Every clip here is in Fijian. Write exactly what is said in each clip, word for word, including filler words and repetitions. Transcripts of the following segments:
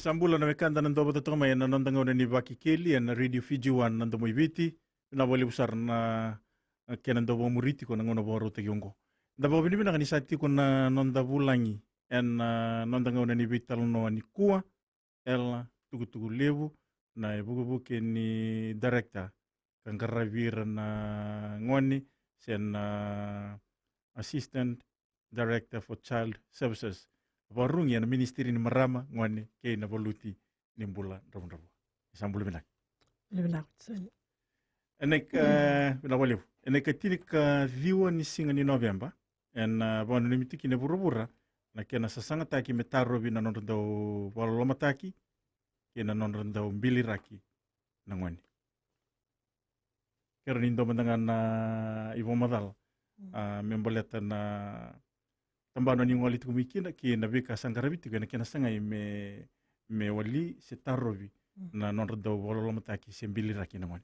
Sa bula na wekada na dau vata toka mai ena noda gauna ni Vakekeli ena Radio Fiji One na Domo i Viti. Vinaka vakalevu sara na, na kena dau vakamuri tiko na gauna vakarautaki oqo. Da vakavinavinaka ni sa tiko na noda vulagi ena, a, noda gauna ni veitalanoa nikua, Ella Tukutukulevu, na ivukevuke ni director ka qaravi ira na gone, se na Assistant Director for Child Services, vakarurugi ena Ministry ni Marama, Gone kei na Valuti ni Bula Dravudravua. Ni sa bula vinaka. Bula vinaka, Soni. Ena ika, vinaka vakalevu. Ena ika tinikaciwa ni siga ni Noveba, ena, a, vakananumi tiko kina e vuravura na kena sasagataki me tarovi na nodra dau vakalolomataki kei na nodra dau biliraki na gone. Kero ni dua mada ga na ivakamacala, mm, a, me baleta na tabana ni gole tiko mai kina kei na veika sa qaravi tiko ena kena sagai me, me wali se tarovi, mm, na nodra dau vakalolomataki se biliraki na gone.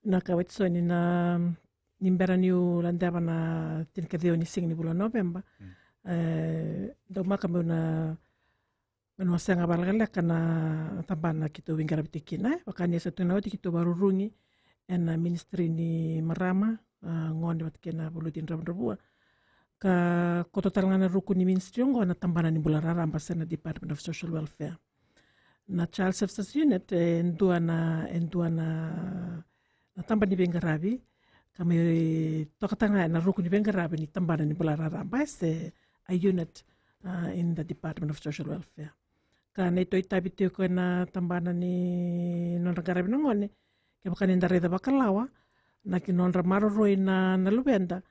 Na ka, Watisoni, na, ni bera niu ladeva na tinikaciwa ni siga ni vula Noveba, mm, e, daumaka meu na, meu na wasea vakalekaleka na tabana keitou veiqaravi tiko kina, e. Vaka ni sa tukuna oti, keitou vakarurugi ena Ministry ni Marama, a, Gone vata kei na Valuti Dravudravua. Ka koto tale ga na ruku ni ministry oqo na tabana ni bula raraba se na Department of Social Welfare. Na Child Services Unit e dua na, e dua na, na tabana ni veiqaravi ka mai toka tale ga ena ruku ni veiqaravi ni tabana ni bula raraba, e, se a unit, a, in the Department of Social Welfare. Ka na neitou itavi tiko ena tabana ni nodra qaravi na gone, kevaka ni da raica vakalawa na ki nodra maroroi na, na luveda,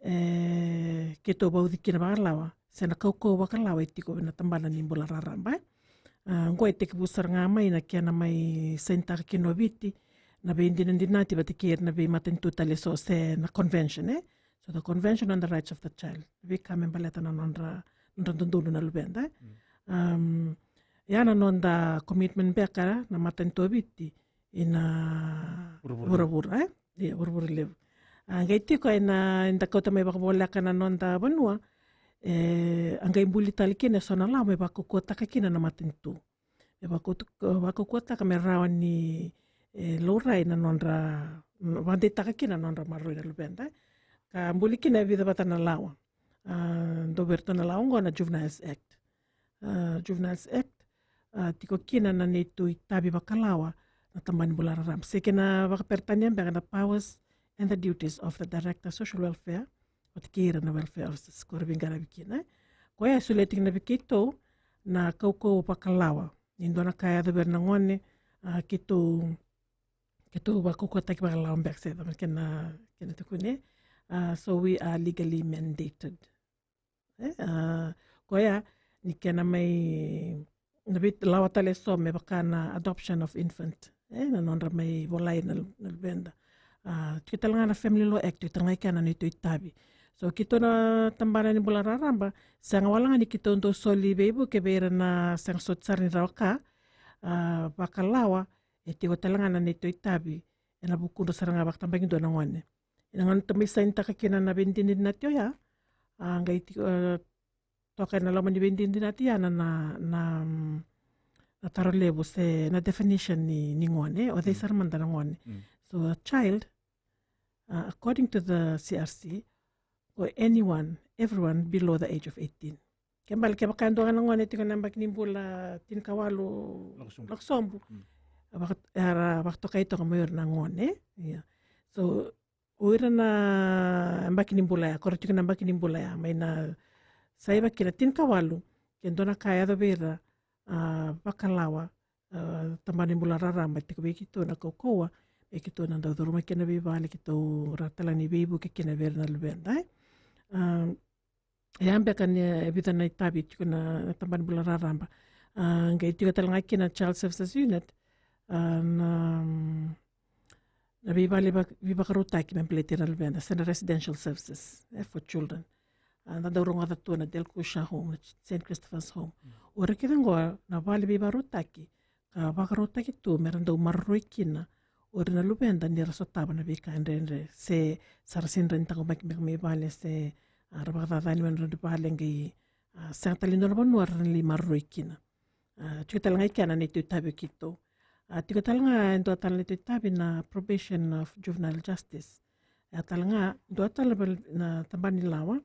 e, keitou vauci kina vakalawa se na kaukauwa vakalawa e tiko ena tabana ni bula raraba, e. A, oqo e tekivu sara ga mai na kena mai sainitaka kina o Viti na veidinadinati vata kei ira na veimatanitu tale eso se na convention, e. So the Convention on the Rights of the Child, veika me baleta na nodra, nodra dodonu na luveda, e. Mm. Am, ia na noda commitment beka na matanitu o Viti ina vuravura, vuravura, e? Ia, vuravura levu. A, qai tiko ena, eda kauta mai vakavoleka na noda vanua, e, a qai buli tale kina eso na lawa me vakaukauwataka kina na matanitu. Me vakautu-, vakaukauwataka me rawa ni, e, laurai na nodra, vakadeitaka kina na nodra maroroi na luveda, e. Ka buli kina e vica vata na lawa. A, dua vei iratou na lawa oqo na Juveniles Act. A, Juveniles Act, a, tiko kina na neitou itavi vakalawa na tabana ni bula raraba. Se kena vakaperetania beka na powers and the duties of the Director Social Welfare, vata kei ira na welfare officers ko ra veiqaravi kina, e. Koya e solia tiko kina vei keitou na kaukauwa vakalawa. Ni dua na ka e yaco vei ira na gone, a, keitou, keitou vakaukauwataki vakalawa beka se cava kena, kena tukuni. A, so we are legally mandated. E, a, koya ni kena mai, na vei lawa tale eso me vaka na adoption of infant, e, na nodra mai volai na, na luveda. A, tiko tale ga na Family Law Act, tiko tale ga i kena na neitou itavi. So keitou na tabana ni bula raraba, sega wale ga ni keitou dau soli veivuke vei ira na sega soti sara ni rawa ka, a, vakalawa, e tiko tale ga na neitou itavi ena vukudra sara ga vakatabakidua na gone. Ena gauna tou mai sainitaka kina na veidinadinati oya, a, qai tiko, e, toka ena loma ni veidinadinati ya na, na, na, mm, na taro levu se na definition ni, ni gone, o cei sara mada na gone. Mm. So a child, a, according to the C R C, or anyone, everyone below the age of eighteen. Ke bale, kevaka e dua ga na gone e tiko na yabaki ni bula tinikawalu lako sobu, lako sobu, mm, a vaka-, era vakatokai toka mai o ira na gone. Ia. So o ira na yabaki ni bula ya, ko ra tiko na yabaki ni bula ya, mai na saiva ki na tinikawalu, ke dua na ka e yaco vei ira, a, vakalawa, a, tabana ni bula raraba, tiko vei keitou na kaukauwa me keitou na dau curuma kina veivale, keitou rawa tale ga ni veivuke kina vei ira na luveda, e. A, ia beka ni e vica na itavi tiko na, na tabana ni bula raraba. A, qai tiko tale ga kina Child Services Unit, a, na, na veivale vak-, veivakarautaki me baleti ira na luveda, se na residential services, e, for children. A, da dau rogoca tu na Delkusha Home, na Saint Christopher's Home. Mm. O ira kece oqo na vale veivakarautaki ka vakarautaki tu me ra dau maroroi kina o ira na luveda ni ra sotava na veika dredre, se sa ra sega ni rawa ni taqomaki beka mai vale, se, a, ra vakacacani mai na nodra vale, qai, a, sega tale ni dua na vanua ra na lai maroroi kina. A, tiko tale ga i kea na neitou itavi o keitou. A, tiko tale ga e dua tale na neitou itavi na probation of juvenile justice. E a tale ga dua tale na tabana ni lawa,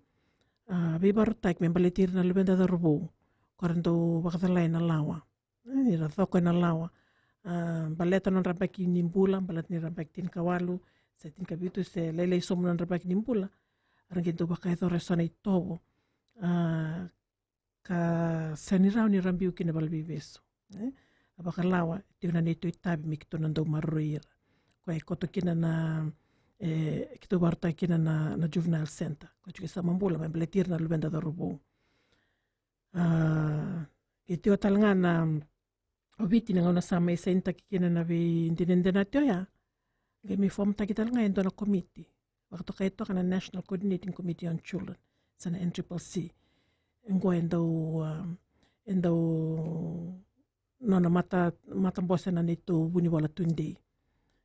a, veivakarautaki me baleti ira na luveda cauravou ko ra dau vakacalai na lawa. E, ni ra coko ena lawa. A, baleta nodra baki ni bula, baleta ni ra baki tinikawalu se tinikavitu se lailai sobu nodra baki ni bula, ra qai dau vakayacora eso na itovo, a, ka sega ni rawa ni ra biu kina valeniveivesu. E, a vakalawa, tiko na neitou itavi me keitou na dau maroroi ira. Koya e koto kina na, e, keitou vakarautaka kina na, na juvenile center. Koya tiko e Samabula me baleti ira na luveda cauravou. A, e tiko tale ga na, o Viti na gauna sa mai sainitaki kina na veidinadinati oya, qai mai fomutaki tale ga e dua na komiti vakatokai toka na National Coordinating Committee on Children, se na N triple C. Qo e dau, a, e dau nona mata, matabose na neitou vunivola tudei.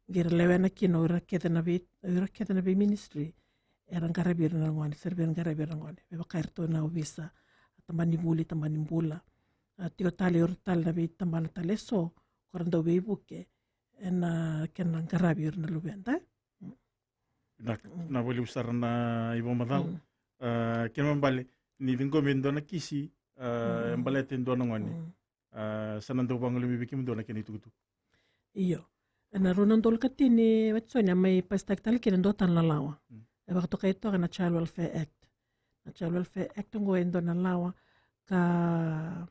Qai ra lewena kina o ira kece na vei, o ira kece na vei ministry era qaravi ira na gone, se ra via qaravi ira na gone. Me vaka iratou na ovisa, tabana ni vuli, tabana ni bula. A, tiko tale o ira tale na veitabana tale eso ko ra dau veivuke ena kena qaravi ira na luveda. Vinaka, vinaka vakalevu sara na ivakamacala. Mm. A, kena ibalebale ni ciqomi e dua na kisi, a, e baleta e dua na gone. Mm. A, sa na dau vagolei mai vei kemudou na kena itukutuku. Io. Ena rua na udolu ka tini, Watisoni, a mai pasitaki tale kina e dua tale na lawa. Mm. E vakatokai toka na Child Welfare Act. Na Child Welfare Act oqo e dua na lawa ka,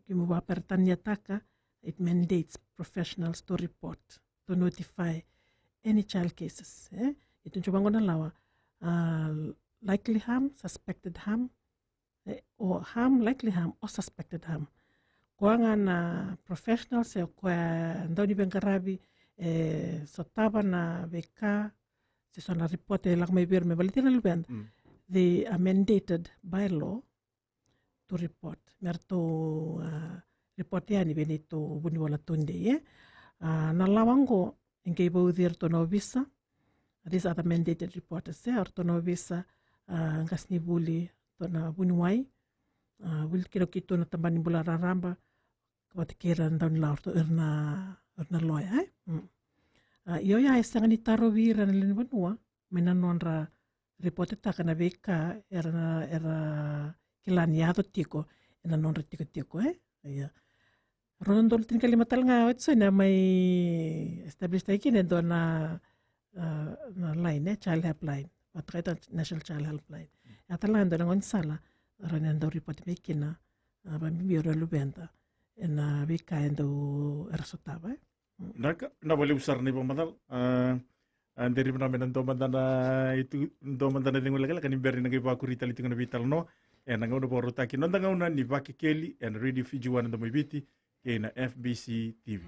kemu vakaperetaniataka, it mandates professionals to report, to notify any child cases, e? E tukuna vaqo na lawa, a, likely harm, suspected harm, e, or harm, likely harm, or suspected harm. Koya ga na professionals, e, koya dau ni veiqaravi, e, sotava na veika, se so na report e lako mai vei ira me baleti ira na luveda. Mm. They are mandated by law to report. Me ratou, a, report yani vei neitou vunivola tudei, e. A, na lawa oqo e qai vauci iratou na ovisa. These are the mandated reporters, e, o ratou na ovisa, a, qasenivuli, ratou na vuniwai, a, vuli kina o keitou na tabana ni bula raraba, vata kei ira na daunilawa, o ira na, o ira na loya, e? Mm. A, io, ia e sega ni tarovi ira na lewe ni vanua mai na nodra ripotetaka na veika era, era kila ni yaco tiko ena nodra tikotiko, e? Ia. Rua na udolu tinikalima tale ga, Watisoni, a mai establish taki kina e dua na, a, na line, e, child helpline. Vakatokai toka National Child Helpline. E a tale ga e dua na gaunisala rawa ni ra dau ripoti mai kina, a, vakabibi o ira na luveda ena veika e dau era sotava, e. Vinaka, vinaka vakalevu sara na ivakamacala. A, a, de ri vinaka me na dua mada na itu, dua mada na cegu lekaleka ni bera ni na qai vakuri tale tiko na veitalanoa ena gauna vakarautaki, noda gauna ni Vakekeli ena Radio Fiji One, Domo i Viti, kei na F B C T V.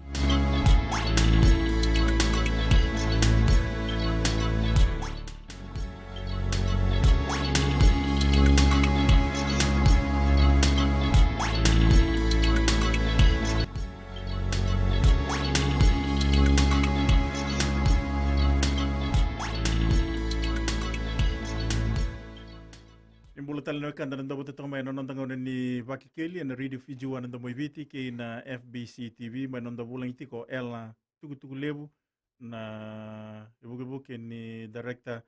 Ni bula tale na wekada na dau vata toka mai ena noda gauna ni Vakekeli ena Radio Fiji One, Domo i Viti, kei na F B C T V, mai noda vulagi tiko o Ela Tukutukulevu, na ivukevuke ni director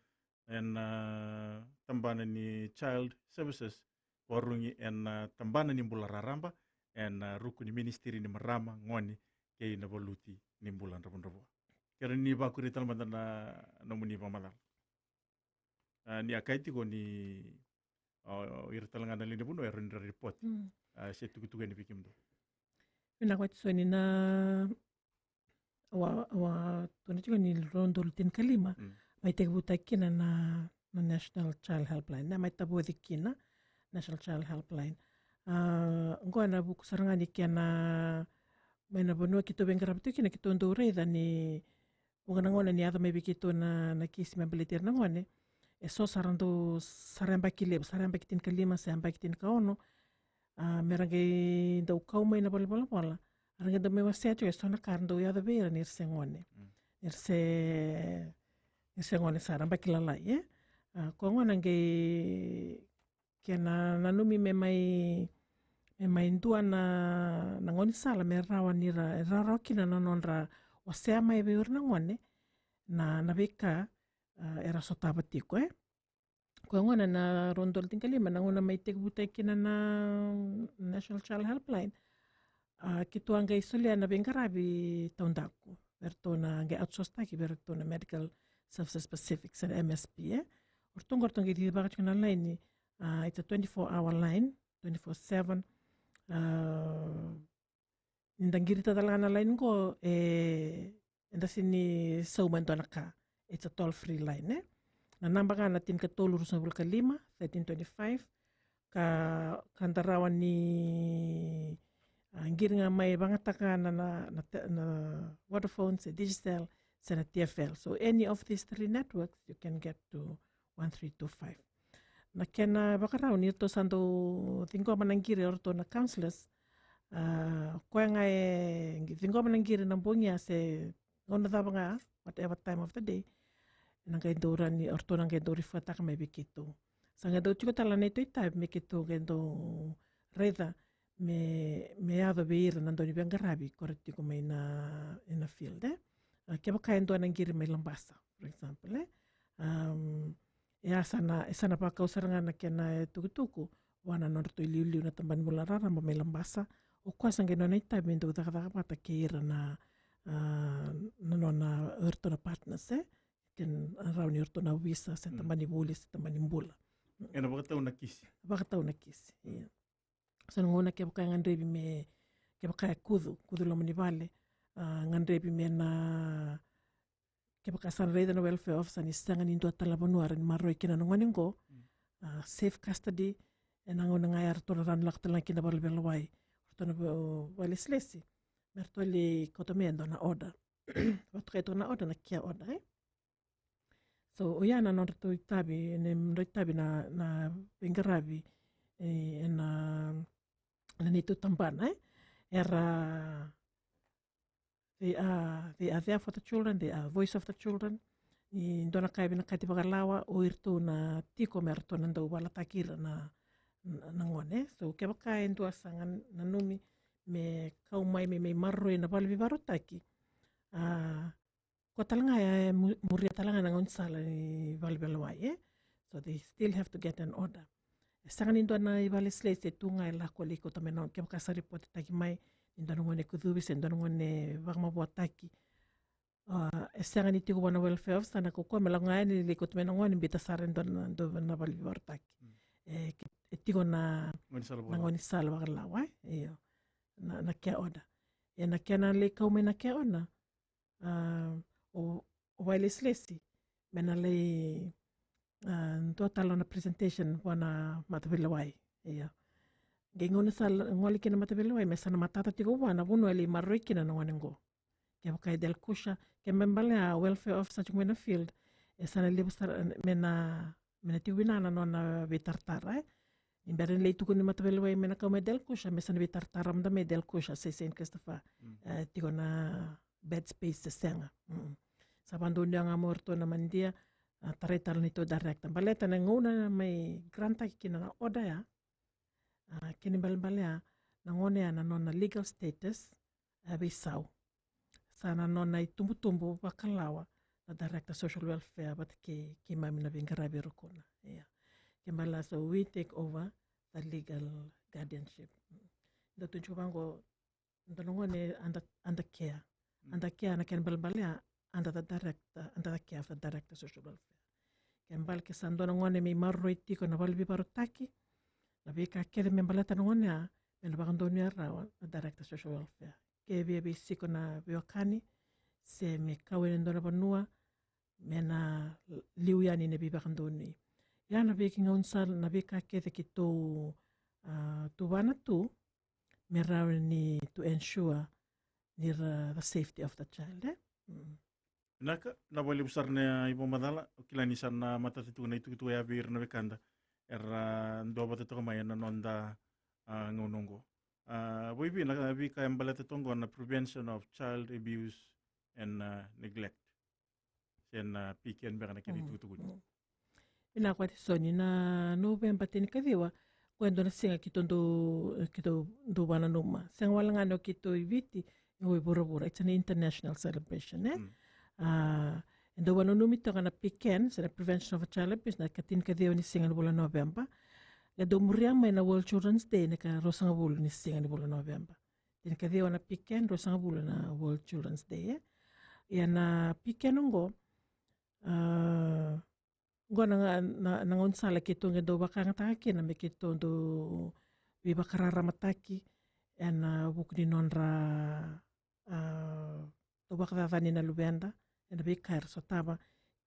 ena, a, tabana ni Child Services, vakarurugi ena, a, tabana ni bula raraba, ena, a, ruku ni ministry ni marama, gone kei na valuti ni bula dravudravua. Kere ni vakuri tale mada na nomuni vakamacala. A, ni a kaya tiko ni, o, o ira tale ga na lewe ni vanua e rawa ni ra ripoti. Mm. A, se tukutuku yani vei kemudou. Vinaka Watisoni, na, au a, au a tukuna tiko ni rua na udolu tinikalima, mm, mai tekivutaki kina na, na National Child Helpline, na mai tavoci kina National Child Helpline. A, oqo ena vuku sara ga ni kena, mai na vanua keitou veiqaravi tiko kina, keitou dau raica ni vuqa na gauna ni yaco mai vei keitou na, na kisi me baleti ira na gone, e so sa ra dau, sa ra yabaki levu, sa ra yabaki tinikalima se yabaki tinikaono, a, me ra qai dau kau mai na valenivolavola, ra qai dau mai wasea tiko e so na ka era dau yaco vei ira ni ra se gone. Mm. Ni ra se, ni ra se gone sara, yabaki lalai, e? A, koya gona qai kena nanumi me mai e mai dua na, na gaunisala me rawa ni ra, e rawarawa kina na nodra wasea mai vei ira na gone na, na veika, ah, era sotava tiko, e. Koya gona na rua na udolu tinikalima, na gauna mai tekivutaki kina na National Child Helpline, ah, keitou a qai solia na veiqaravi taudaku vei iratou na qai outsource-taki vei iratou na Medical Services Pacific se na M S P, e. O ratou qo, o ratou qai cicivaka tiko na laini, ah, it's a twenty-four hour line, twenty-four seven. Ah, ni da qirita tale ga na laini qo, e, eda sega ni sauma e dua na ka. It's a toll free line, e. Na naba ga na tinikatolu ruasagavulu ka lima, thirteen twenty-five. Ka, ka da rawa ni, ah, qiri ga mai, vakayagataka na, na, na te-, na Vodafone, se Digicel, se na T F L. So any of these three networks, you can get to one three two five. Na kena vakarau ni ratou sa dau ciqoma na qiri o ratou na counsellors, ah, koya ga e ciqoma na qiri na bogi ya se gauna cava ga, whatever time of the day, na qai dau rawa ni, o ratou na qai dau refer-taka mai vei keitou. Sa qai dau tiko tale na neitou itavi me keitou qai dau raica me, me yaco vei ira na dau ni veiqaravi ko ra tiko mai na, ena field, e. Ah, kevaka e dua na qiri mai Labasa, for example, e. Um, e a sa na, e sa na vakau sara ga na kena itukutuku vua na nodratou iliuliu na Tabana ni Bula Raraba mai Labasa. O koya sa qai nona itavi me dau cakacaka vata kei ira na, ah, na nona, o iratou na partners, e. Kena rawa ni o iratou na ovisa se Tabana ni Vuli se Tabana ni Bula. Ena vakatau na kisi. Vakatau na kisi, ia. So na gauna kevaka e gadrevi me, kevaka e kucu, kucu loma ni vale, ah, gadrevi me na, kevaka sa na raica na welfare officer ni sega ni dua tale na vanua e rawa ni maroroi kina na gone qo, ah, safe custody, ena gauna ga ya ratou na rawa ni lako tale ga kina valeveilewai, o ratou na va-, valesilesi, me ratou lai kauta mai e dua na order. Vakatokai toka na order na care order, e. So oya na nodratou itavi, na nodratou itavi na, na veiqaravi, e, ena, na neitou tabana, e. Era, they are, they are there for the children, they are voice of the children. Ni dua na ka e vinakati vakalawa, o iratou na tiko me ratou na dau valataki ira na, na, na gone. So kevaka e dua sa ga nanumi me kau mai me, me maroroi na valeveivakarautaki, ah, koya tale ga e mu-, muria tale ga na gaunisala ni valeveilewai, e. So they still have to get an order. E sega ni dua na ivalesilesi e tu ga e lako lai kauta mai na, kevaka sa ripotetaki mai ni dua na gone kucuvi se dua na gone vakamavoataki. Ah, e sega ni tiko vua na welfare officer na kaukauwa me lako ga yani lai kauta mai na gone, biuta sara e dua na, dua na valeveivakarautaki. E, e tiko na gaunisala na vakalawa, gaunisala vakalawa, e. Io. Na, na care order. E, na kena lai kau mai na care order, ah, o, o valesilesi me na lai, ah, dua tale na presentation vua na mataveilewai. Ia. Qai gauna sa gole kina na mataveilewai, me sa na matata tiko vua na vanua e lai maroroi kina na gone qo. Kevaka e Delcosha, ke me balea welfare officer tiko mai na field, e sa na levu sara me na, me na tiko vina na nona veitaratara, e. Ni bera ni lai tukuni mataveilewai me na kau mai Delcosha, me sa na veitaratara mada mai Delcosha se Saint Christopher, e, tiko na bed space se sega. Sa vakadonuya ga mo ratou na manidia, a, tarai tale na neitou director. Baleta na gauna mai grant-taki kina na order ya, a, kena ibalebale ya, na gone ya na nona legal status, a, veisau. Sa na nona itubutubu vakalawa na director social welfare vata kei, keimami na veiqaravi e Rokuna. Ia. Ke balea, so we take over the legal guardianship. Dau tukuni vaqo, dua na gone under, under care. Under care na kena ibalebale ya, under the director, under the care of the director social welfare. Ke bale ke sa dua na gone me maroroi tiko na valeveivakarautaki, na veika kece me baleta na gone ya, me na vakadonuya rawa na director social welfare. Ke via veisiko na veiwekani se me kau ena dua na vanua, me na liu yani na veivakadonui. Ia na veika gaunisala, na veika kece keitou, a, tuvana tu me rawa ni to ensure ni ra, the safety of the child, e? Vinaka, na vakalevu sara na ivakamacala. Au kila ni sa na matata tu na itukutuku ya vei ira na wekada era duavata toka mai ena noda, a, gauna oqo. A, vakaevei na veika e baleta toka oqo na prevention of child abuse and, a, neglect? Se na P K N beka na kena itukutuku ni. Vinaka Watisoni, na Noveba tinikaciwa, Qo e dua na siga keitou dau, keitou dau vakananuma. Sega wale ga ni o keitou i Viti, e o i vuravura. It's an international celebration, e? Mm. A, e dau vakananumi toka na PCAN, se na Prevention of Child Abuse, na ikatinikaciwa ni siga ni vula Noveba. E dau muria mai na World Children's Day, na ikaruasagavulu ni siga ni vula Noveba. Tinikaciwa na PCAN, ruasagavulu na World Children's Day, e? Ia na PCAN oqo, a, oqo na, na, na gaunisala keitou qai dau vakayagataka kina me keitou dau veivakararamataki ena vuku ni nodra, a, dau vakacacani na luveda ena veika era sotava,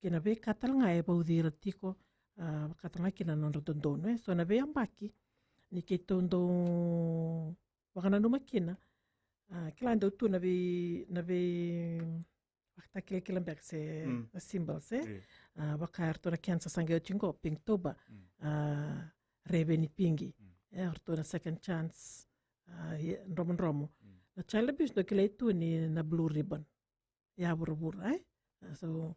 kei na veika tale ga e vauci ira tiko, a, vaka tale ga kina na nodra dodonu, e. So na veiyabaki ni keitou dau vakananuma kina, a, kila e dau tu na vei, na vei vakatakilakila beka se, mm, na symbols, e? Io. A, vaka eratou na cancer sa qai oti qo, Pinktober, mm, a, Reveni Pigi, mm, e, eratou na second chance, a, ia, dromodromo. Mm. Na child abuse dau kilai tu ni na blue ribbon. Ia vuravura, e? A, so,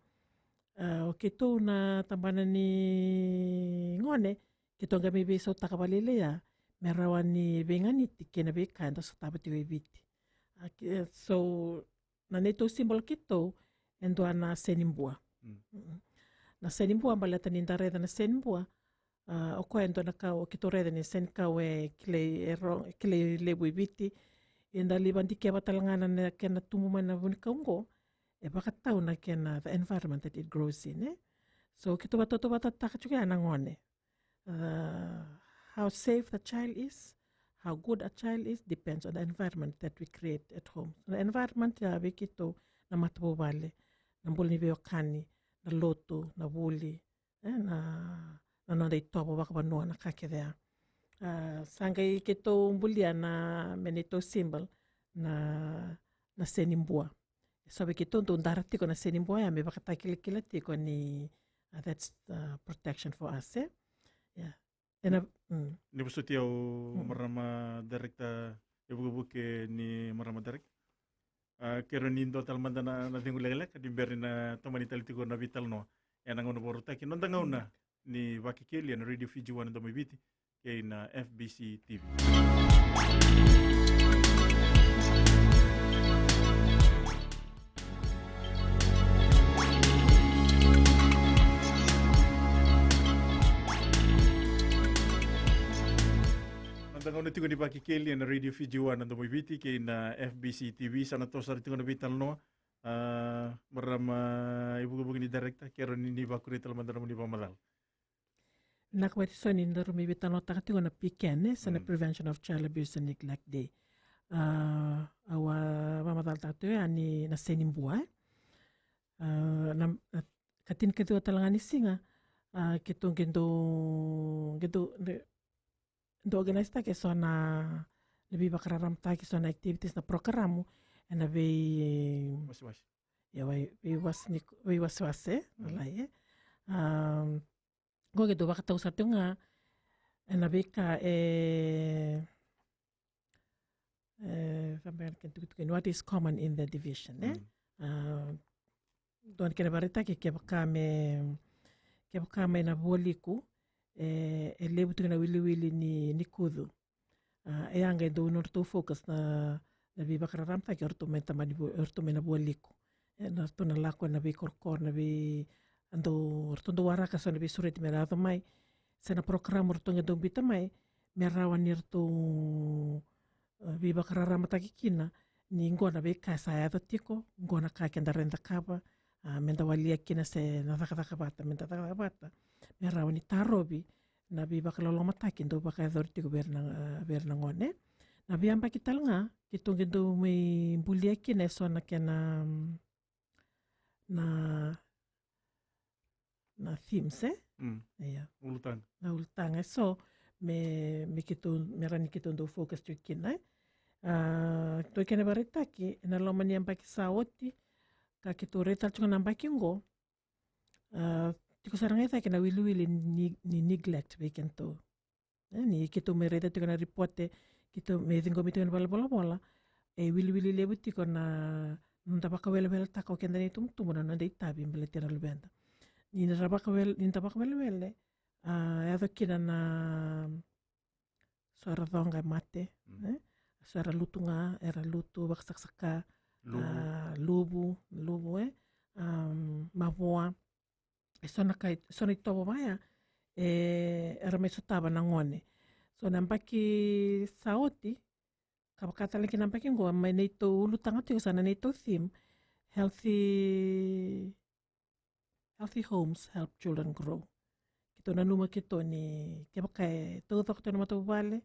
a, o keitou na tabana ni gone, keitou qai mai veisautaka vakalailai ya, me rawa ni veiganiti kei na veika eda sotava tiko e Viti. A, ke-, so, na neitou symbol keitou, e dua na senibua. Mm. Mm. Na senibua, baleta ni da raica na senibua, a, o koya e dua na ka o keitou raica ni senikau e kilai, e ro-, e kilai levu e Viti. Eda lai vakadikeva tale ga na kena tubu mai na vunikau oqo, e vakatau na kena, the environment that it grows in, e? So, keitou vakatautauvatataka tiko ya na gone. Uh, how safe the child is, how good a child is, depends on the environment that we create at home. Na environment ya vei keitou, na matavuvale, na bula ni veiwekani, na lotu, na vuli, e, na, na noda itovo vakavanua, na ka kece ya. A, sa qai keitou bulia na, me neitou symbol, na, na senibua. So vei keitou dau dara tiko na senibua ya me vakatakilakila tiko ni, a, that's, a, protection for us, e? Yeah. Ena, mm. Ni vosoti au, mm, marama director, e vukevuke ni marama director. A, kerea ni dua tale mada na, na cegu lekaleka ni bera ni na tomani tale tiko na veitalanoa ena gauna vakarautaki, noda gauna, mm, ni Vakekeli ena Radio Fiji One, na Domo i Viti, kei na FBC TV. Noda gauna tiko ni Vakekeli ena Radio Fiji One, na Domo i Viti, kei na FBC TV. Sa na toso sara tiko na veitalanoa. A, marama ivukevuke ni director, kerea ni, ni vakuria tale mada na nomuni vakamacala. Vinaka vakalevu, so ni daru mai veitalanoataka tiko na PCAN, e, se na, mm, Prevention of Child Abuse and Neglect Day. A, au a vakamacalataka tiko yani na senibua, e. A, na, na ikatinikaciwa tale ga ni siga, a, keitou qai dau, qai dau, qai dau organise-taki eso na, na veivakararamataki, eso na activities, na prokaramu ena vei, wasiwasi. Ia, vei, veiwasi ni, veiwasiwasi, e? Mm. Volai, e? A, qo qai dau vakatau sara tiko ga ena veika e, e, ka beka na kena tukutuku ni what is common in the division, e? Mm. A, dua na kena vakaraitaki, kevaka me, kevaka mai na Vualiku, e, e levu tiko na wiliwili ni, ni kucu. A, e a qai dau nodratou focus na, na veivakararamataki o ratou mai tabana ni Vu-, o ratou mai na Vualiku. E, na ratou na lako ena veikorokoro, na vei, a dau, ratou dau waraka eso na veisureti me ra yaco mai. Se na prokaramu ratou qai dau biuta mai, me rawa ni ratou, e, veivakararamataki kina, ni qo na veika sa yaco tiko, qo na ka keda rawa ni cakava, a, meda walia kina se na cakacaka vata, meda cakacaka vata. Me rawa ni tarovi na veivakalolomataki dau vakayacori tiko vei ira na, a, vei ira na gone. Na veiyabaki tale ga, keitou qai dau mai bulia kina eso na kena, na, na themes, e? Mm. Ia. Ulutaga. Na ulutaga eso, me, me keitou, me rawa ni keitou dau focus tiko kina, e? A, dua kena vakaraitaki, ena loma ni yabaki sa oti, ka keitou rai tale tiko na yabaki qo, a, tiko sara ga i cake na wiliwili ni, ni neglect vei kedatou. E, ni keitou mai raica tiko na ripote, keitou mai ciqomi tiko na valenivolavola, e wiliwili levu tiko na noda vakaweleweletaka o keda na itubutubu, na noda itavi baleti ira na luveda. Ni da vakawele-, ni da vakawelewele, a, yaco kina na, So era coqa e mate, e? So era lutu ga, era lutu, vakasakasaka, luvu, luvu, e? Mavoa. E so na kai, so na itovo vaya era mai sotava na gone. So na baki sa oti, ka vaka tale kina baki qo, mai neitou ulutaga tiko sa na neitou theme, healthy, healthy homes help children grow. Keitou nanuma keitou ni kevaka e taucoko tu na matavuvale,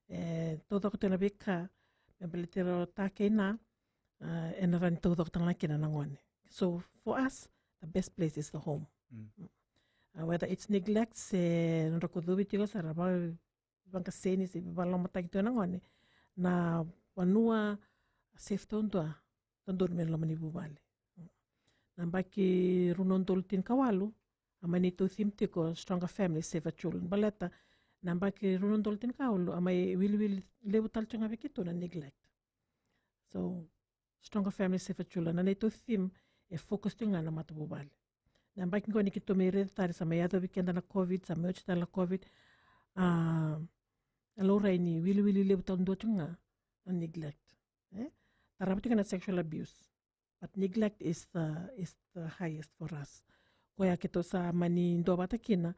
e taucoko tu na veika me baleti ira o ta kei na, ena rawa ni taucoko tale ga kina na gone. So for us, the best place is the home. Whether it's neglect se nodra kucuvi tiko sa ra vaqaseni se valomataki tiko na gone, na vanua safe taudua, dodonu me loma ni vuvale. Na baki rua na udolu tinikawalu, a mai neitou theme tiko, stronger family, safer children. Baleta na baki rua na udolu tinikawalu, a mai wiliwili levu tale tiko ga vei keitou na neglect. So stronger family, safer children, na neitou theme e focus tiko ga na matavuvale. Na baki qo ni keitou mai raica tale sa mai yacovi keda na covid, sa mai oti tale na covid, a laurai ni wiliwili levu taudua tiko ga na neglect. E tarava tiko na sexual abuse, but neglect is the, is the highest for us. Koya keitou sa mani duavata kina,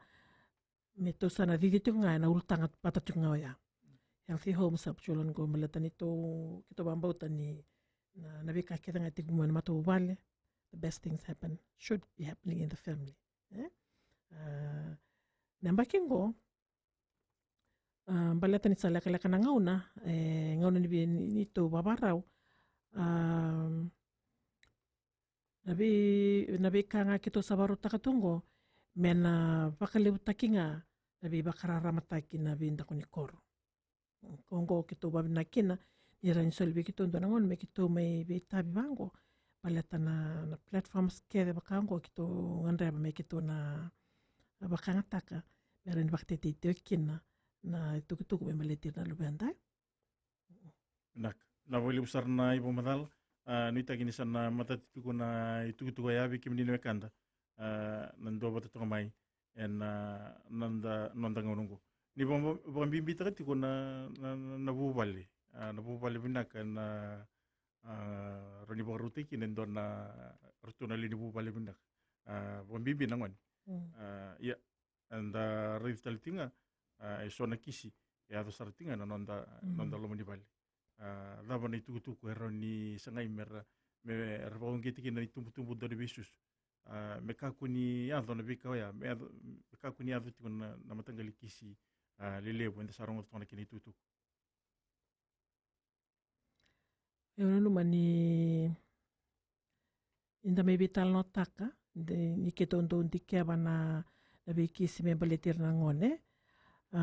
me tou sa na cici tiko ga ena ulutaga vata tiko ga oya. Healthy homes help children grow, baleta ni tou, keitou vakabauta ni na, na veika kece ga tiko mai na matavuvale, the best things happen, should be happening in the family. E? Na baki qo, baleta ni sa lekaleka na gauna, e gauna ni vei, ni, ni tou vavarau, na vei, na veika ga keitou sa varautaka tu qo, me na vakalevutaki ga na veivakararamataki na veidaku ni koro. Ko qo keitou vavinaka kina ni rawa ni soli vei keitou dua na gauna me keitou mai veitavi vaqo, baleta na, na platforms kece vaka qo keitou gadreva me keitou na vakayagataka, me rawa ni vakatetei tiko kina na itukutuku me baleti ira na luveda. Vinaka. Na vakalevu sara na ivakamacala, a, nuitaki ni sa na matata tiko na itukutuku oya vei kemuni na wekada, a, na duavata toka mai ena noda, noda gauna oqo. Ni vaka, vakabibitaka tiko na, na, na, na vuvale, a, na vuvale vinaka, na, a, rawa ni vakarautaki kina e dua na, ratou na lewe ni vuvale vinaka. A, vakabibi na gone. A, ia, eda raici tale tiko ga, a, e so na kisi e yaco sara tiko ga na noda, noda loma ni vale. A, cava na itukutuku e rawa ni sagai me ra, me ra vakauqeti kina na itubutubu dau ni veisusu, a, me kakua ni yaco na veika oya, me yaco, me kakua ni yaco tiko na, na mataqali kisi, a, lelevu eda sa rogoca toka na kena itukutuku. Au nanuma ni, ni da mai veitalanoataka, de, ni keitou dau dikeva na, na veikisi me baleti ira na gone. A,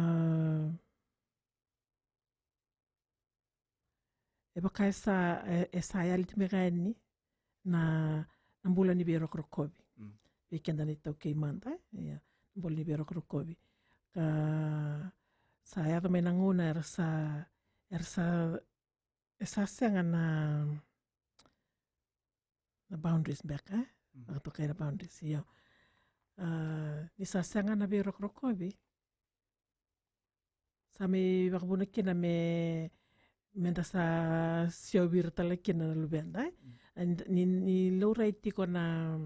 e vaka e sa, e, e sa yali tu mai ga yani na, na bula ni veirokorokovi. Vei keda na iTaukei mada, e? Ia, na bula ni veirokorokovi. Ka sa yaco mai na gauna era sa, era sa, e sa sega na, na boundaries beka, e? Vakatokai na boundaries, io. A, ni sa sega na veirokorokovi, sa mai vakavuna kina me, me da sa siovi ira tale kina na luveda, e? A, ni, ni laurai tiko na,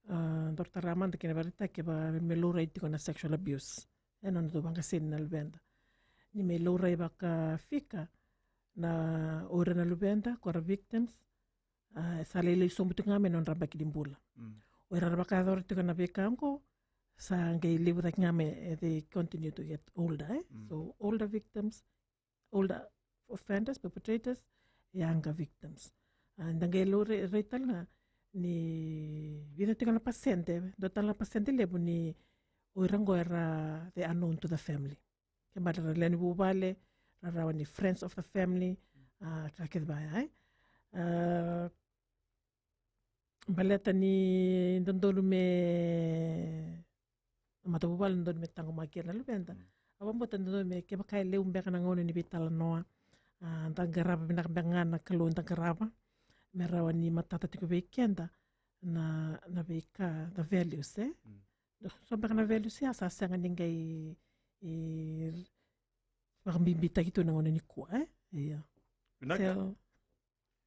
a, dau tara mada kina vakaraitaki, me laurai tiko na sexual abuse. E nona tu vaqaseni na luveda. Ni me laurai vakafika na o ira na luveda, ko ra victims, a, sa lailai sobu tiko ga mai na nodra yabaki ni bula. O ira ra vakayacora tiko na veika oqo, sa qai levu cake ga mai, e, they continue to get older, e? So, older victims, older offenders, perpetrators, younger victims. A, da qai laurai tale ga ni vica tiko na pasede, dua tale na pasede levu ni o ira oqo era, they are known to the family. Kevaka era lewe ni vuvale, ra rawa ni friends of the family, a, ka kece vaya, e? A, baleta ni dodonu me, na matavuvale dodonu me taqomaki ira na luveda. Au vakabauta dodonu me, kevaka e levu beka na gauna ni veitalanoa, a, da qarava vinaka beka ga na Kalou da qarava, me rawa ni matata tiko vei keda na, na veika, the values, e? So beka na values ya sa sega ni qai, e, vakabibitaki tu na gauna nikua, e? Ia. Vinaka. So,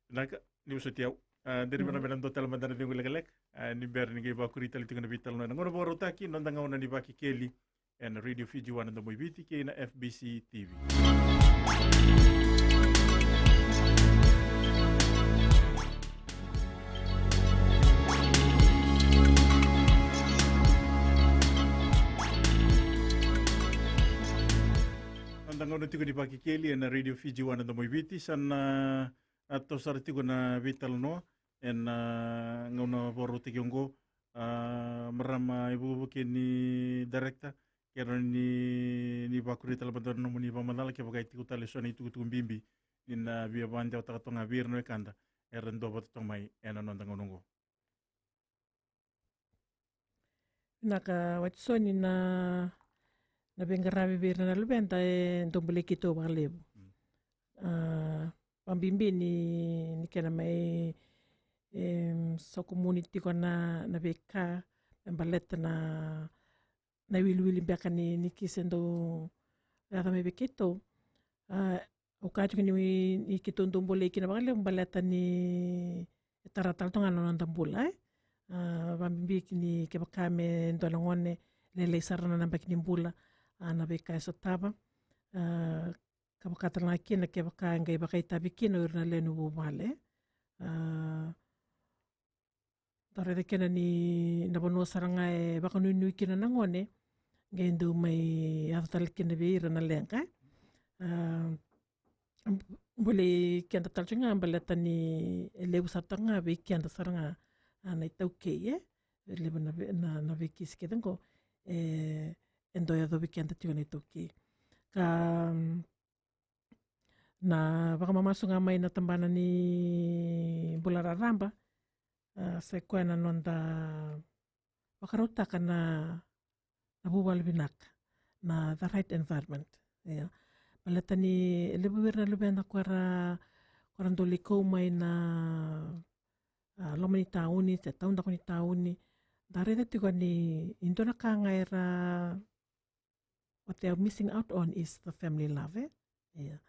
vinaka, ni vosoti au. A, deri vana me na dua tale mada na cegu lekaleka. A, ni bera ni qai vakuri tale tiko na veitalanoa ena gauna vakarautaki, noda gauna ni Vakekeli ena Radio Fiji One na Domo i Viti kei na F B C T V. Noda gauna tiko ni Vakekeli ena Radio Fiji One na Domo i Viti, sa na, a, toso sara tiko na veitalanoa ena, a, gauna vakarautaki oqo. A, marama ivukevuke ni director, kerea ni, ni vakuria tale mada na nomuni vakamacala kevaka e tiko tale eso na itukutuku bibi ni na via vakadewataka toka ga vei ira na wekada era dua vata toka mai ena noda gauna oqo. Vinaka Watisoni, na, na veiqaravi vei ira na luveda e dau bolei keitou vakalevu. Mm. A, vakabibi ni, ni kena mai, em, sokumuni tiko na, na veika me baleta na, na iwiliwili beka ni, ni kisi e dau yaco mai vei keitou. A, au kaya tiko ni, ni keitou dau bolei kina vakalevu baleta ni e tara tale toka ga na noda bula, e? A, vakabibi ni kevaka me dua na gone lailai sara na yabaki ni bula, a, na veika e sotava, a, ka vaka tale ga kina kevaka e qai vakaitavi kina o ira na lewe ni vuvale. A, da raica kina ni na vanua sara ga e vakanuinui kina na gone, qai dau mai yaco tale kina vei ira na leqa, e? A, bolei keda tale tiko ga baleta ni e levu sara toka ga vei keda sara ga, a, na iTaukei, e? E levu na vei-, na, na veikisi kece oqo, e, e dau yacovi keda tiko na iTaukei. Ka, mm, na vakamamasu ga mai na tabana ni bula raraba, a, sa i koya na noda vakarautaka na, na vuvale vinaka, na the right environment. Ia. Baleta ni e levu vei ira na luveda ko era, ko era dau lai kau mai na, a, loma ni tauni, se taudaku ni tauni. Da raica tiko ni, ni dua na ka ga era, what they are missing out on is the family love, e? Ia.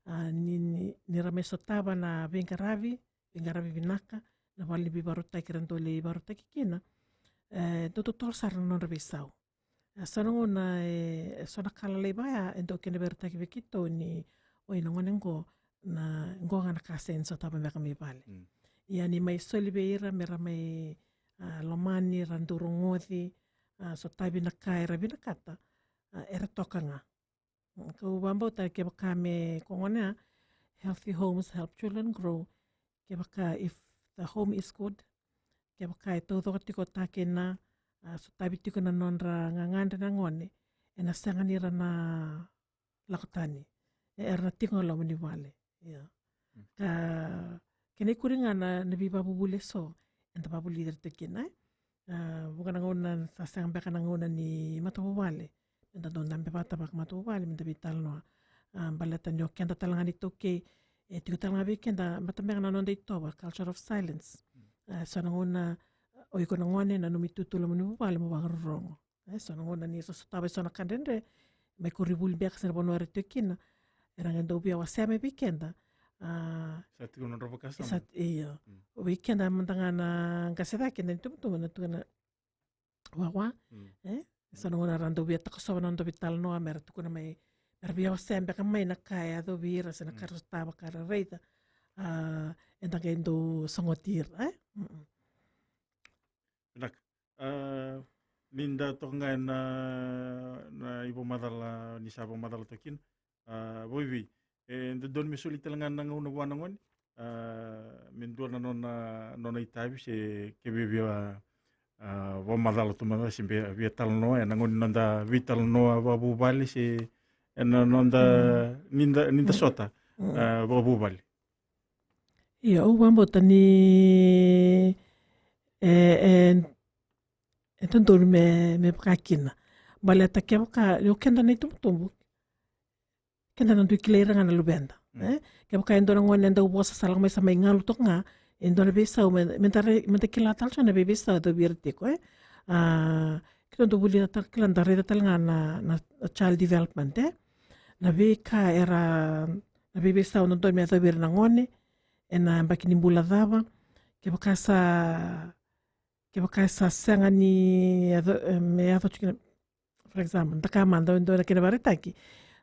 A, ni, ni, ni ra mai sotava na veiqaravi, veiqaravi vinaka, na vale ni veivakarautaki era dau lai vakarautaki kina, e, dau totolo sara na nodra veisau. E, so na gauna, e, so na ka lalai vaya, e dau kena vakaraitaki vei keitou ni, oi na gone qo, na, qo ga na ka sega ni sotava beka mai vale. Mm. Ia ni mai soli vei ira, me ra mai, a, lomani, ra dau rogoci, a, sotavi na ka era vinakata, a, era toka ga. Mm, kau vakabauta kevaka me ko gone, a, healthy homes help children grow. Kevaka if the home is good, kevaka e taucoko tiko ta kei na, a, sotavi tiko na nodra gagadre na gone, ena sega ni ra na lako tani. E, era na tiko ga loma ni vale. Ia. Mm. Ka, kena ikuri ga na, na veivakavuvuli eso, eda vakavulici ira tiko kina, e? A, vuqa na gauna sa sega beka na gauna ni matavuvale. Meda dau dabe vata vakamatavuvale, meda veitalanoa. A, baleta ni o keda tale ga na iTaukei, e tiko tale ga vei keda, baleta beka na noda itovo, culture of silence. Mm. A, so na gauna, o iko na gone, nanumi tu tu loma ni vuvale mo vakarorogo. E, so na gauna ni ra sotava eso na ka dredre, mai koronivuli beka se na vanua era tiko kina, era qai dau via wasea mai vei keda. A, sa tiko na nodra vakasama. Sa, io. Mm. O vei keda mada ga na qase cake, na itubutubu, na tukuna wawa. Mm. E? So na gauna ra dau via takosova na noda veitalanoa, me ra tukuna mai, me ra via wasea beka mai na ka e yacovi ira, se na ka ra sotava, ka ra raica. A, eda qai dau sogoti ira, e? Mm-mm. Vinaka. A, ni da toka ga ena, na ivakamacala, ni sa vakamacala toka kina. A, vakaevei, e dodonu me soli tale ga na gauna vua na gone. A, me dua na nona, nona itavi se ke via, via, a, vakamacala tu mada se via, via talanoa, ena gauna ni noda veitalanoa vakavuvale se, ena noda, mm, ni da, ni da, mm, sota, mm, a, vakavuvale. Io, au vakabauta ni, e, e, e dodonu me, me vaka kina. Baleta kevaka, o keda na itubutubu, keda na dui kilai ira ga na luveda, mm, e? Kevaka e dua na gone e dau vosa sa lako mai sa mai galu toka ga, e dua na veisau, me, meda rai-, meda kila tale tiko na vei, veisau e dau via ira tiko, e? A, keitou dau vulica tale, kila, da raica tale ga na, na child development, e? na veika era, na veiveisau dodonu me yacovi ira na gone, ena yabaki ni bula cava, kevaka sa, kevaka sa sega ni yaco, e, me yaco tiko kina, for example, da kaya mada, dua na kena vakaraitaki,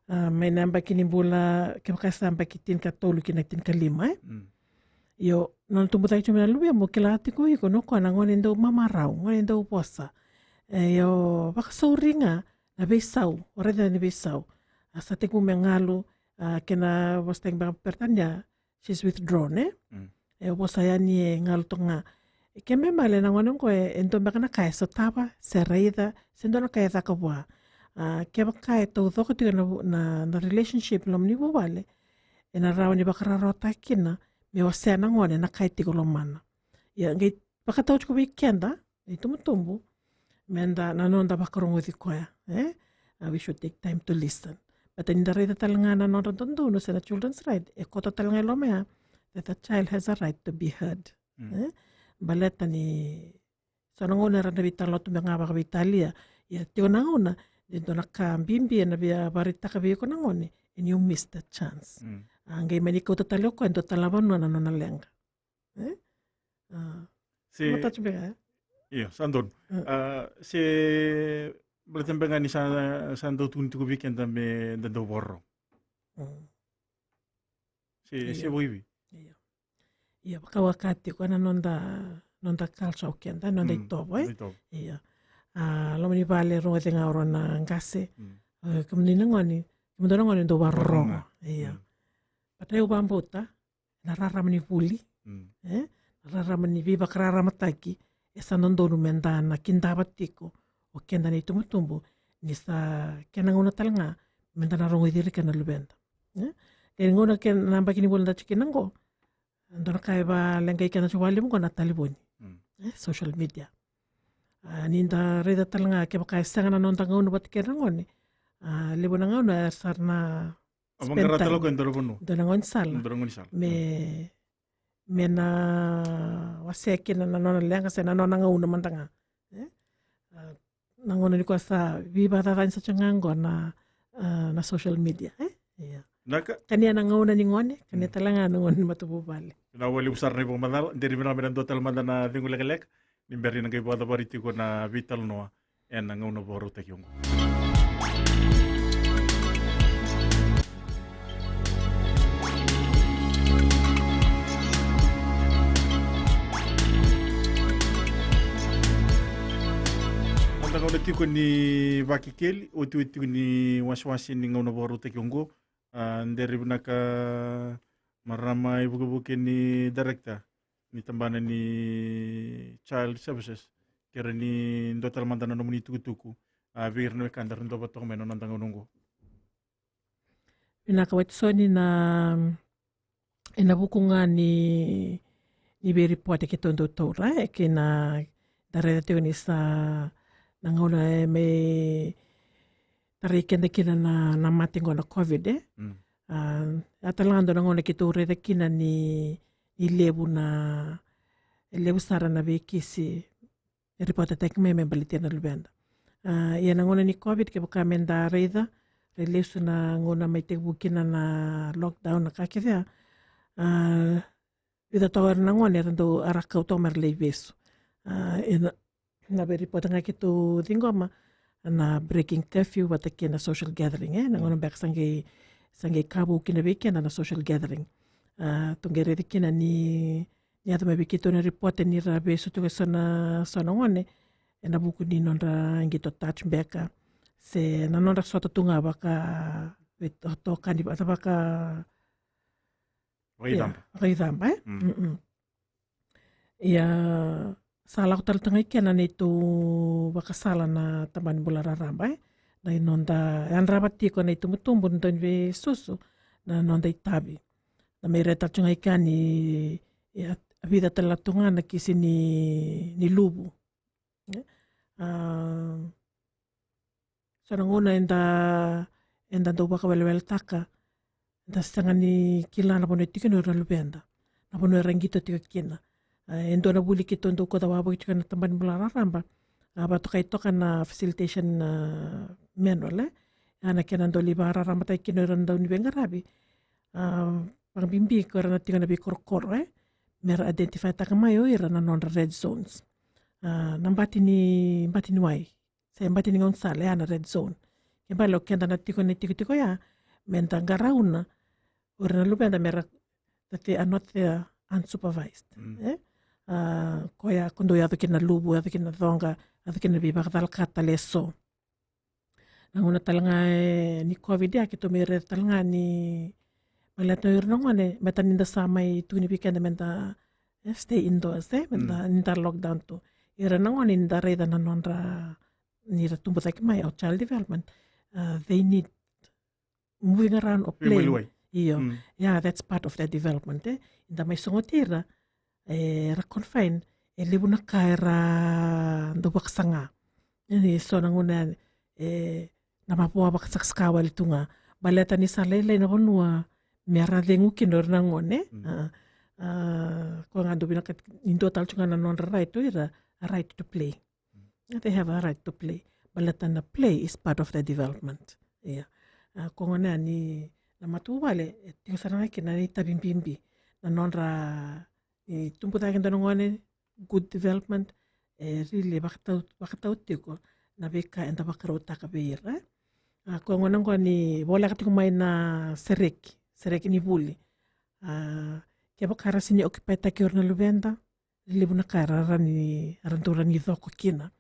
a, mai na yabaki ni bula, kevaka sa yabaki tinikatolu ki na tinikalima, e? Mm. Io, nona tubu cake tiko mai na luvemu, kila tiko iko, o koya na gone dau mamarau, gone dau vosa. E, io, vakasauri ga na veisau, o raica ni veisau. A sa tekivu me galu, a, kena vosataki beka Peritania, she's withdrawn, e? Mm. E vosa yani e galu toka ga. E ke me male na gone oqo e, e dua beka na ka e sotava, se raica, se dua na ka e caka vua. A, kevaka e taucoko tiko na, na, na relationship loma ni vuvale, ena rawa ni vakararawataki kina, me wasea na gone na ka e tiko lomana. Ia, qai vakatau tiko vei keda, na itubutubu, meda na noda vakarogoci koya, e? A, we should take time to listen. But ni da raica tale ga na nodra dodonu se na children's right, e koto tale ga e loma ya, that the child has a right to be heard. Mm. E? Baleta ni, so na gauna era na veitalanoa tu beka ga vakaveitalia, ia tiko na gauna, de dua na ka bibi ena via vakaraitaka vei iko na gone, and you miss that chance. Mm. A, qai mani kauta tale o koya, dua tale na vanua na nona leqa. E? A. Se matatu beka, e? Io, sa donu. Mm. A, se baleta beka ni sa, sa dau tukuni tiko vei keda me da dau vakarorogo. Mm. Se, se vakaevei? Io. Io, vakawaka tiko ena noda, noda culture o keda, noda itovo, e? Noda itovo. Io. A, loma ni vale, rogoci ga o rau na qase. Mm. A, kemuni na gone, kemudou na gone dou vakarorogo. Vakarorogo. Io. Mm. But au vakabauta, na rarama ni vuli, mm, e? Na rarama ni veivakararamataki, e sa dodonu meda na kidava tiko o keda na itubutubu, ni sa kena gauna tale ga meda na rogoci ira kina na luveda. E? Kei na gauna kei na yabaki ni vula da tiko kina oqo, dua na ka e vakaleqai keda tiko vakalevu oqo na talevoni. Mm. E? Social media. A, ni da raica tale ga kevaka e sega na noda gauna vata kei ira na gone. A, levu na gauna era sa na spend time. Au vaqara tale o koya e dua na vanua. Dua na gaunisala. Dua na gaunisala. Me, me na wasea kina na nona leqa se na nona gauna mada ga. E? A, na gauna ni koya sa veivakacacani sa tiko ga oqo na, a, na social media, e? Ia. Vinaka. Kania na gauna ni gone, kania, mm, tale ga na gauna ni matavuvale. Vinaka vakalevu sara na ivakamacala, deri vinaka me na dua tale mada na cegu lekaleka. Ni bera ni na qai vakacavari tiko na veitalanoa ena gauna vakarautaki oqo. Noda gauna tiko ni Vakekeli, otioti tiko ni wasewase ni gauna vakarautaki oqo. A, deri vinaka marama ivukevuke ni director ni tabana ni Child Services, kei ira ni dua tale mada na nomuni tukutuku, a, vei ira na wekada era dau vata toka mai na noda gauna oqo. Vinaka Watisoni, na, ena vuku ga ni, ni veiripoti keitou dau taura, e, kei na, da raica tiko ni sa na gauna e mai tarai keda kina na, na mate oqo na COVID, e? Mm. A, a tale ga dua na gauna keitou raica kina ni, ni levu na, e levu sara na veikisi e ripotataki mai me baleti ira na luveda. A, ia na gauna ni COVID, kevaka meda raica, ra lesu na gauna mai tekivu kina na lockdown, na ka kece ya. A, vica toka era na gone era dau, era kau toka me ra lai vesu. A, ena, na veiripoti ga keitou ciqoma, na breaking curfew vata kei na social gathering, e? Na gauna beka sa qai, sa qai ka vou kina vei keda na social gathering. A, tou qai raica kina ni, ni yaco mai vei keitou na ripote ni ra vesu tiko eso na, so na gone ena vuku ni nodra qito touch beka, se na nodra sota tu ga vaka, veitokani, vaka, vakaicaba. Ia, vakaicaba, e? Mm. Mm-mm. Ia, sa lako tale tu ga i kena neitou vakasala na tabana ni bula raraba, e? Na noda yadrava tiko na itubutubu, na dau ni veisusu, na noda itavi. Na mai raica tale tu ga i kea ni, ia, vica tale tu ga na kisi ni, ni luvu. E? A, so na gauna eda, eda dau vakaweleweletaka, eda sega ni kila na vanua e tiko kina o ira na luveda, na vanua era qito tiko kina. A, e dua na vuli keitou dau kauta wavoki tiko na tabana ni bula raraba, a, vakatokai toka na facilitation, a, manual, e? Ya na kena dau lai vakararamataki kina o ira na dauniveiqaravi. A, vakabibi ko ira na tiko na veikorokoro, e, mera identify taka mai o ira na nodra red zones. A, na bati ni, bati ni wai se bati ni gaunisala, ya na red zone. Ke bale o keda na tiko na itikotiko ya, meda qarauna o ira na luveda mera, that they are not there unsupervised. E, a, koya ko dau yaco kina na luvu, yaco kina na coqa, yaco kina na veivakacalaka tale eso. Na gauna tale ga, e, ni COVID ya, keitou mai raica tale ga ni baleta o ira na gone, baleta ni da sa mai tukuni vei keda meda, e, stay indoors, e, meda, ni da lockdown tu. Ira na gone ni da raica na nodra, ni ra tubu cake mai, o child development, a, they need moving around or playing. Io. Yeah, that's part of their development, e. Ni da mai sogoti ira, e, ra confine, e levu na ka era dau vakasaga. E, so na gauna, e, na mavoa vakasakasaka wale tu ga. Baleta ni sa lailai na vanua mera cegu kina o ira na gone. A, a, koya ga dau vinakati ni dua tale tu ga na nodra right o ira, a right to play. They have a right to play. Baleta na play is part of the development. Ia. A, koya gona ni na matavuvale, e tiko sara ga kina na itavi bibi. Na nodra, e, tubu cake dua na gone, good development, e, really vakatau, vakatau tiko na veika eda vakarautaka vei ira. A, koya gona qo ni voleka tiko mai na sereki, sereki ni vuli. A, kevaka ra sini occupy taki o ira na luveda, levu na ka era rawa ni, era dau rawa ni coko kina.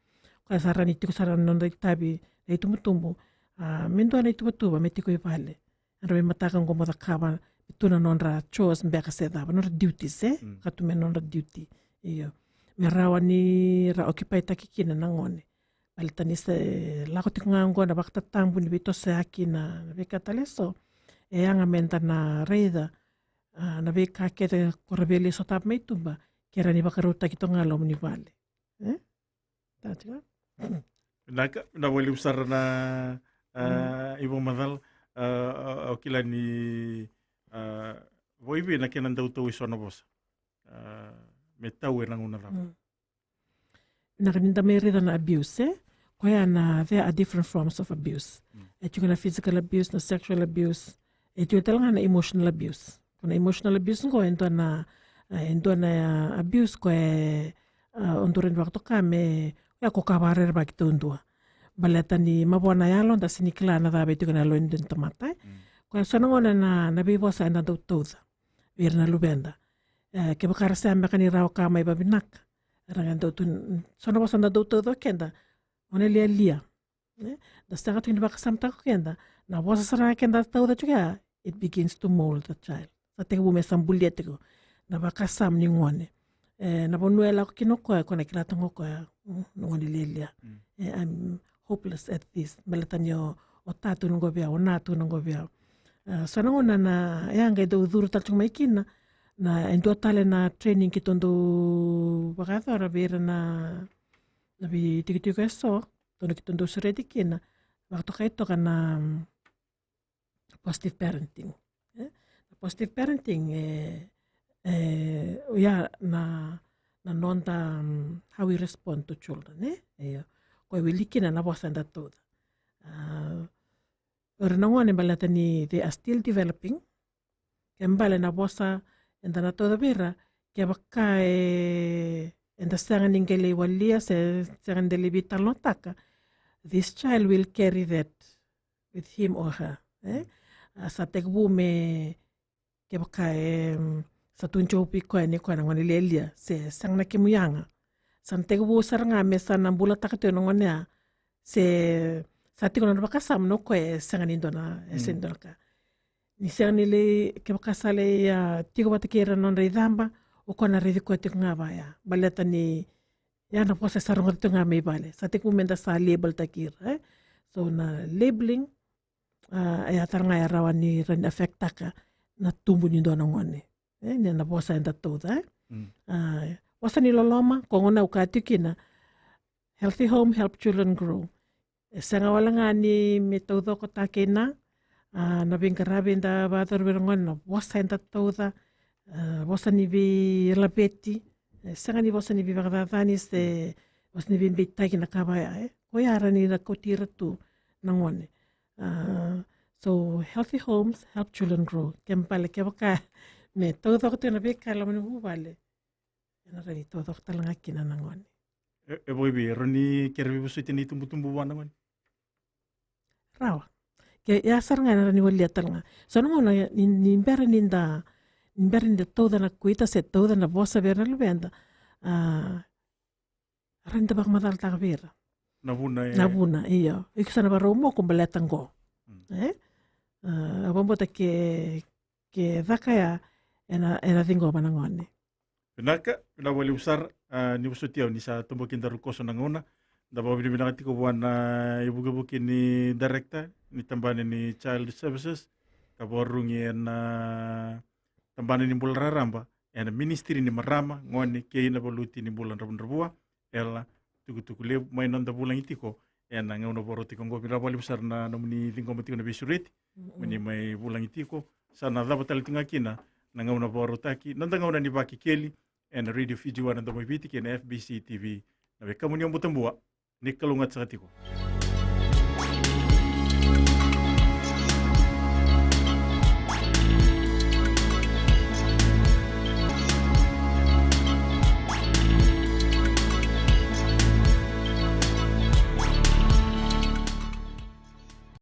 Koya sa rawa ni tiko sara na nodra itavi na itubutubu. A, me dua na ituvatuva me tiko i vale. Era mai mataka qo mo cakava, me tu na nodra chores beka se cava, nodra duties, e? Ka tu me nodra duty. Io. Me rawa ni ra occupy taki kina na gone. Baleta ni se lako tiko ga qo na vakatatabu ni veitosoyaki na, na veika tale eso. E yaga meda na raica, a, na veika kece ko ra via lai sotava mai tuba, ke rawa ni vakarautaki toka ga loma ni vale. E? Vinaka, vinaka vakalevu sara na, a, ivakamacala, a, a, au kila ni, a, vakaevei na kena dau tau eso na vosa. A, me tau ena gauna cava. Vinaka, ni da mai raica na abuse, e? Koya na, there are different forms of abuse. E tiko na physical abuse, na sexual abuse, e tiko tale ga na emotional abuse. Ko na emotional abuse qo e dua na, e dua na abuse ko e, a, o dau rawa ni vakatoka me, koya ko ka vakarerevaki taudua. Baleta ni mavoa na yalo, da sini kila na cava e tiko na yalo ni dua na tamata, e? Koya so na gauna na, na veivosa eda dau tauca vei ira na luveda. E, kevaka ra sega beka ni rawa ka mai vavinaka, ra ga dau tu, so na vosa da dau tauca o keda, gone lialia. E, da sega tu ni vakasamataka o keda, na vosa sara ga keda tauca tiko ya, it begins to mold the child. Sa tekivu me sa bulia tiko na vakasama ni gone. E, na vanua e lako kina o koya, ko na kila toka o koya, mm, na gone lialia. E, I'm hopeless at this. Baleta ni o, o ta tu na qo vei au, o na tu na qo vei au. A, so na gauna na, e, a qai dau curu tale tiko mai kina, na, e dua tale na training keitou dau vakayacora vei ira na, na veitikotiko eso, tou na keitou dau sureti kina, vakatokai toka na, mm, positive parenting. E? Na positive parenting, e, e, oya na, na noda, mm, how we respond to children, e? Io. Koya e wili kina na vosa eda tauca. A, o ira na gone baleta ni they are still developing. Ke bale na vosa eda na tauca vei ira, kevaka e, eda sega ni qai lai walia se sega ni da lai veitalanoataka, this child will carry that with him or her, e? A, sa tekivu me, kevaka e, mm, sa tu jobi koya ni koya na gone lialia, se sega na kemu yaga. Sa na tekivu sara ga me sa na bulataka tiko na gone ya, se sa tiko na vakasama na o koya e sega ni dua na, e sega ni dua na ka. Ni sega ni lai, kevaka sa lai, a, tiko vata kei ira na nodra icaba, o koya na raici koya tiko ga vaya. Baleta ni, ya na vosa e sa rogoca tiko ga mai vale. Sa tekivu me da sa label taki ira, e? So na labeling, a, e a tara ga e rawa ni rawa ni affect taka na tubu ni dua na gone. E, ni na vosa eda tauca, e? A, vosa ni loloma, ko gona au kaya tiko kina, healthy home help children grow. E sega wale ga ni me taucoko ta kei na, a, na veiqaravi eda vakayacora vei ira na gone, na vosa eda tauca, a, vosa ni veilaveti, e sega ni vosa ni veivakacacani se vosa ni veibeitaki na ka vaya, e? Koya e rawa ni ra kauti ira tu na gone. Uh, so healthy homes help children grow. Kena ibalebale kevaka me taucoko tu na veika e loma ni vuvale, ena rawa ni taucoko tale ga kina na gone. E, e vakaevei, e rawa ni kere veivosoti na itubutubu vua na gone? Rawa. Ke ya sara ga ena rawa ni walia tale ga. So na gauna ni, ni bera ni da, ni bera ni da tauca na kuita se tauca na vosa vei ira na luveda, a, rawa ni da vakamacalataka vei ira. Na vuna e. Na vuna, io. Iko sa na vakarau moku baleta qo. Mm. E? A, au vakabauta ke, ke caka ya, ena, ena ciqoma na gone. Vinaka, vinaka vakalevu sara, a, ni vosoti au ni sa toboki daru koso na gauna. Da vakavinavinaka tiko vua na ivukevuke ni director ni tabana ni Child Services, ka vakarurugi ena tabana ni bula raraba, ena ministry ni marama, gone kei na valuti ni bula dravudravua, ela tukutuku levu mai noda vulagi tiko ena gauna vakarau tiko oqo. Vinaka vakalevu sara na nomuni ciqoma tiko na veisureti, mm-mm, moni mai vulagi tiko. Sa na cava tale tiko ga kina na gauna vakarautaki, noda gauna ni Vakekeli, ena Radio Fiji One na Domo i Viti kei na F B C T V. Na wekamuni o Butabua, ni kalougata saka tiko.